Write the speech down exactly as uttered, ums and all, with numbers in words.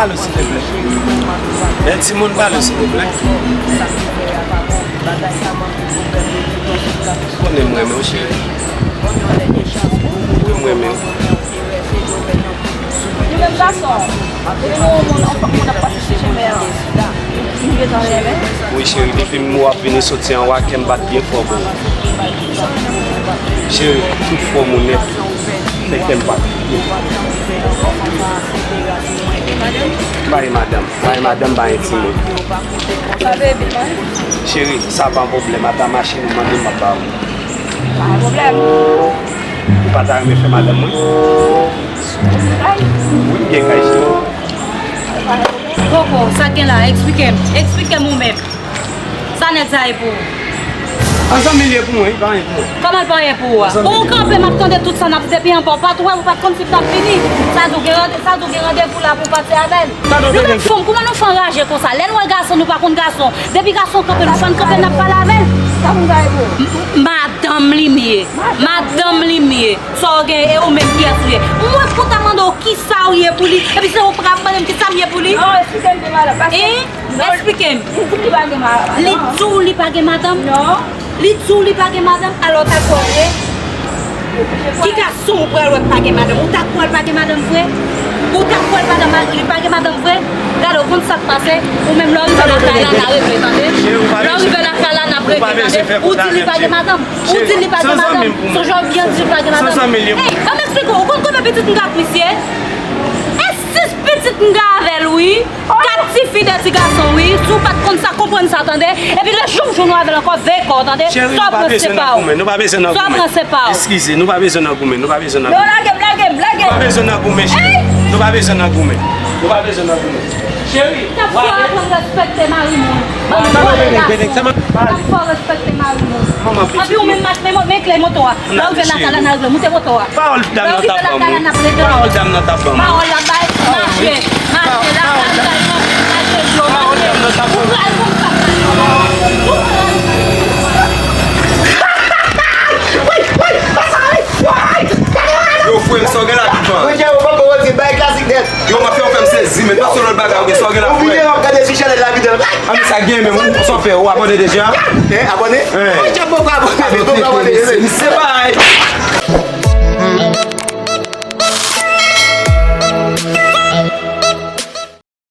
Pale w silvouplè. Yon timoun, pale w silvouplè. Konnen m renmen w, cheri. Wi, m renmen w. Nou menm gason, depi nou wè yon moun, yon moun ap pase sou chemen an, nou gentan renmen. Wi, cheri, depi m wè w ap vini soti anwo a, kè m bat byen fò pou ou. Cheri, tout fòm ou nèt, fè kè m bat byen fò. Bay madanm, bay madanm, bay yon timoun. Sa bebe, man. Cheri, sa pa yon pwoblèm, ata mache nou mande m ap ba ou. Pa gen pwoblèm. Ou pa ta renmen fè madanm mwen? Wi, m gen kay, cheri. Koko, sa k gen la? Eksplike m. Eksplike m ou menm. Sa nèg sa ye pou ou? An zanmi l ye pou mwen, li pa anyen pou mwen. Kòman l pa anyen pou ou a? An zanmi l ye pou mwen. Ou kanpe, m ap tande tout sa n ap di depi anba, ou pa t wè, ou pa t konn si m t ap vini. Sa di w gen rande-, sa di w gen randevou la pou w pati avè l. Nou menm fanm, kòman nou fè anraje konsa? Lè n wè gason, nou pa konn gason. Depi gason kanpe, nou fè n kanpe, n ap pale avè l. Sa pou m ta ye pou ou? M-, madanm li m ye. Madanm li m ye. Sa w gen, e ou menm kiyès ou ye? Mwen pou ta mande w kisa w ye pou li, epi se ou k ap mande m kisa m ye pou li? Non, eksplike m de madanm, paske... Hein? Eksplike m. Li di m li pa gen madanm. Li di w li pa gen madanm? Non. Li di w li pa gen madanm, alò w ta kwè w ye? Ki gason ou pral wè k pa gen madanm? Ou ta kwè l pa gen madanm vre? Ou ta kwè l pa gen ma-, li pa gen madanm vre? Gade, w konn sa k pase? Ou menm, lè w rive lakay la, n a regle, tande? Lè w rive lakay la, n ap regle, tande? Ou di li pa gen madanm. Ou di li pa gen madanm. Sonje w byen di li pa gen madanm. Ey, ban m eksplike w, ou konn konbyen pitit m gen ak misye? E sis pitit m gen avè l, wi. Kat tifi, de ti gason, wi. Si w pa t konn sa, konprann sa, tande. Epi lè jou m jwenn ou avè l ankò, veye kò w, tande. Sa w pran se pa w. Sa w pran se pa w. Eskize, nou pa bezwen nan goumen, nou pa bezwen nan goumen. Non, lage m, lage m, lage m. Nou pa bezwen nan goumen, cheri. Nou pa bezwen nan goumen. Nou pa bezwen nan goumen. Cheri, w ap fè w aprann respekte mari moun. Ban m vòlè gason. W ap fè w respekte mari moun. Epi ou menm, mache, men, men kle moto a. Lè w rive lakay la, n a regle. Moute moto a. Pawòl dam nan t ap ban m. Pawòl dam nan t ap ban m. Pawòl la bay, mache, mache, lakay la, mache, dlo, mache. Ou pral konn sa, mache. Ou pral konn sa. Yo, frè m, sa w gen la, pikan? Yo, m ap fè w fè m sezi, men. Pase lòt bagay, ou gen sa w gen la, frè. Ou vini, w ap gade sou chanèl la, videyo. A, men sa gen, men, ou, sa w fè, ou abòne deja? Hein, abòne? Hein. Mwen, djab, mwen pa abòne, mwen pa abòne, se pa